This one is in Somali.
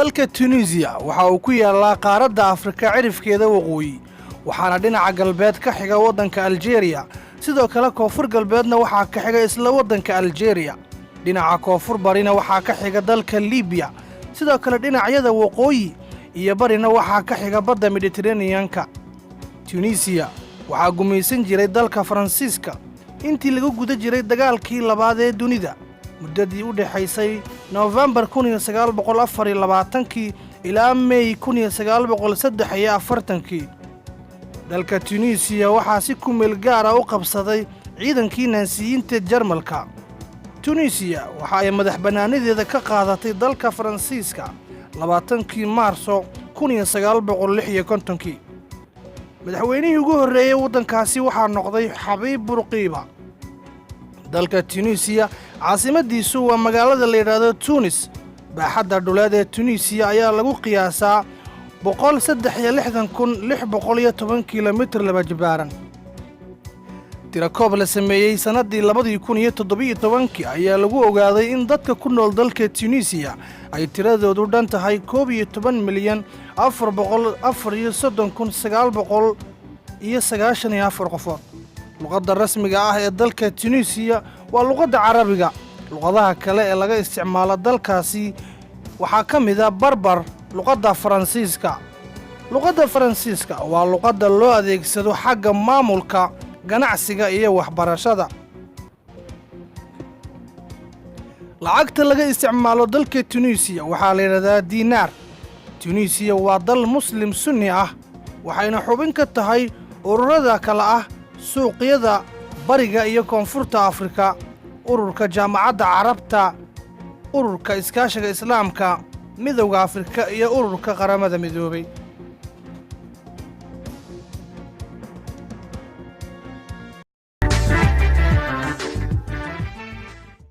Dalka Tunisiya waxa uu ku yaallaa qaaradda Afrika cirifkeeda waqooyi, waxaana dhinaca galbeed ka xiga waddanka Aljeeriya. Sidoo kale koonfur galbeedna waxaa ka xiga isla waddanka Aljeeriya. Dhinaca koonfur barina waxaa ka xiga dalka Libiya. Sidoo kale dhinacyada waqooyi iyo barina waxaa ka xiga badda Mediteraneanka. Tunisiya waxaa gumaysan jiray dalka Faransiiska intii lagu guda jiray dagaalkii labaad ee dunida, muddadii u dhexaysay Noofembar 1924-kii ilaa Mey 1943-kii. Dalka Tunisiya waxaa si ku meel gaara u qabsaday ciidankii Naasiyiinta Jarmalka. Tunisiya waxa ay madax bannaanideeda ka qaadatay dalka Faransiiska 20-kii Maarso 1956-kii. Madaxweynihii ugu horreeyey waddankaasi waxaa noqday Xabiib Burqiiba. Dalka Tunisiya caasimaddiisu waa magaalada la yidhaahdo Tunis. Baaxadda dhuleed ee Tunisiya ayaa lagu qiyaasaa 163,610 kilomitir laba jibaaran. Tirakoob la sameeyey sannaddii 2017-kii ayaa lagu ogaaday in dadka ku nool dalka Tunisiya ay tiradoodu dhan tahay 11,434,994 qofood. Luqadda rasmiga ah ee dalka Tunisiya waa luqadda Carabiga. Luqadaha kale ee laga isticmaalo dalkaasi waxaa ka mid ah Barbar, luqadda Faransiiska. Luqadda Faransiiska waa luqadda loo adeegsado xagga maamulka, ganacsiga iyo waxbarashada. Lacagta laga isticmaalo dalka Tunisiya waxaa la yidhahdaa diinaar. Tunisiya waa dal Muslim Sunni ah, waxayna xubin ka tahay ururada kale ah Suuqyada Bariga iyo Koonfurta Afrika, Ururka Jaamacadda Carabta, Ururka Iskaashiga Islaamka, Midowda Afrika iyo Ururka Qaramada Midoobay.